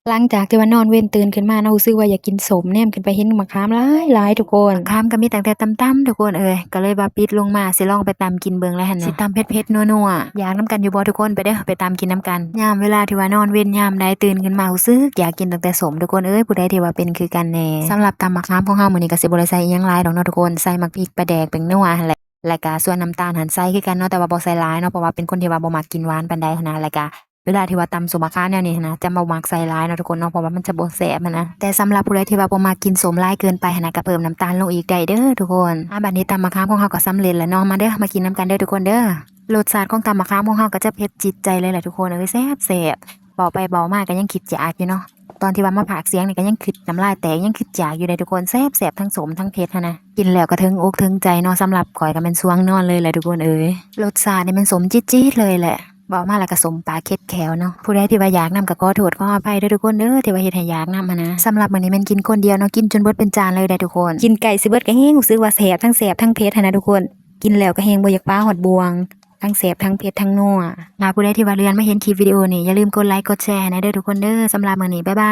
ຫຼັງຈາກທີ່ວ່ານອນເວັນຕື່ນຂຶ້ນມາເນາະ ຮູ້ສຶກວ່າຢາກກິນສົ້ມ ແນມຂຶ້ນໄປເຫັນໝາກຂາມຫຼາຍໆ ທຸກຄົນ. ໝາກຂາມກໍມີຕັ້ງແຕ່ຕ່ຳໆ ທຸກຄົນເອີຍ ກໍເລີຍວ່າປິດລົງມາ ຊິລອງໄປຕຳກິນເບິ່ງແລ້ວຫັ້ນນະ ຊິຕຳເຜັດໆ ນົວໆ ຢາກນຳກັນຢູ່ບໍ່ທຸກຄົນ? ໄປເດີ້ ໄປຕຳກິນນຳກັນ. ຍາມເວລາທີ່ວ່ານອນເວັນຍາມໃດຕື່ນຂຶ້ນມາ ຮູ້ສຶກຢາກກິນຕັ້ງແຕ່ສົ້ມ ທຸກຄົນເອີຍ ຜູ້ໃດທີ່ວ່າເປັນຄືກັນແດ່. ສຳລັບຕຳໝາກຂາມຂອງເຮົາມື້ນີ້ກໍຊິບໍ່ໄດ້ໃສ່ອີ່ຫຍັງຫຼາຍດອກເນາະທຸກຄົນ ໃສ່ໝາກພິກ ປາແດກ ແປ້ງນົວຫັ້ນແຫຼະ ແລ້ວກໍສ່ວນນ້ຳຕານຫັ້ນໃສ່ຄືກັນເນາະ ແຕ່ວ່າບໍ່ໃສ່ຫຼາຍເນາະ ເພາະວ່າເປັນຄົນທີ່ວ່າບໍ່ມັກກິນຫວານປານໃດຫັ້ນນະ. ແລ້ວກໍ ເວລາທີ່ວ່າຕຳສົ້ມໝາກຂາມແນວນີ້ຫັ້ນນະ ຈະບໍ່ມັກໃສ່ຫຼາຍເນາະທຸກຄົນເນາະ ເພາະວ່າມັນຈະບໍ່ແຊບຫັ້ນນະ. ແຕ່ສຳລັບຜູ້ໃດທີ່ວ່າບໍ່ມັກກິນສົ້ມຫຼາຍເກີນໄປຫັ້ນນະ ກໍເພີ່ມນ້ຳຕານລົງອີກໄດ້ເດີທຸກຄົນ. ອ່າ ບັດນີ້ຕຳໝາກຂາມຂອງເຮົາກໍສຳເລັດແລ້ວເນາະ ມາເດີ ມາກິນນຳກັນເດີທຸກຄົນເດີ. ລົດຊາດຂອງຕຳໝາກຂາມຂອງເຮົາກໍຈະເຜັດຈິດໃຈເລີຍແຫຼະທຸກຄົນເອີຍ ແຊບໆ. ເວົ້າໄປເວົ້າມາກໍຍັງຄິດຢາກຢູ່ເນາະ ຕອນທີ່ວ່າມາພາກສຽງນີ້ກໍຍັງຄິດ ນ້ຳລາຍແຕກ ຍັງຄິດຢາກຢູ່ເດ້ທຸກຄົນ ແຊບໆ ທັງສົ້ມທັງເຜັດຫັ້ນນະ. ກິນແລ້ວກໍເຖິງອົກເຖິງໃຈເນາະ ສຳລັບຂ້ອຍກໍແມ່ນສ່ວງນອນເລີຍແຫຼະທຸກຄົນເອີຍ ລົດຊາດນີ້ມັນສົ້ມຈີດໆ ເລີຍແຫຼະ. ເວົ້າມາແລ້ວກໍສົ້ມປາກເຄັດແຂ້ວເນາະ ຜູ້ໃດທີ່ວ່າຢາກນຳກໍຂໍໂທດຂໍອະໄພເດີທຸກຄົນເດີ ທີ່ວ່າເຮັດໃຫ້ຢາກນຳຫັ້ນນະ. ສຳລັບມື້ນີ້ແມ່ນກິນຄົນດຽວເນາະ ກິນຈົນເບິດເປັນຈານເລີຍໄດ໋ທຸກຄົນ. ກິນໃກ້ຊິເບິດກໍແຮງຮູ້ສຶກວ່າແຊບ ທັງແຊບທັງເຜັດຫັ້ນນະທຸກຄົນ. ກິນແລ້ວກໍແຮງບໍ່ຢາກປາຮອດບ່ວງ ທັງແຊບ ທັງເຜັດ ທັງນົວ. ຖ້າຜູ້ໃດທີ່ວ່າເລື່ອນມາເຫັນຄລິບວິດີໂອນີ້ ຢ່າລືມກົດໄລກົດແຊໃຫ້ແດ່ເດີທຸກຄົນເດີ. ສຳລັບມື້ນີ້ ບາຍບາຍ.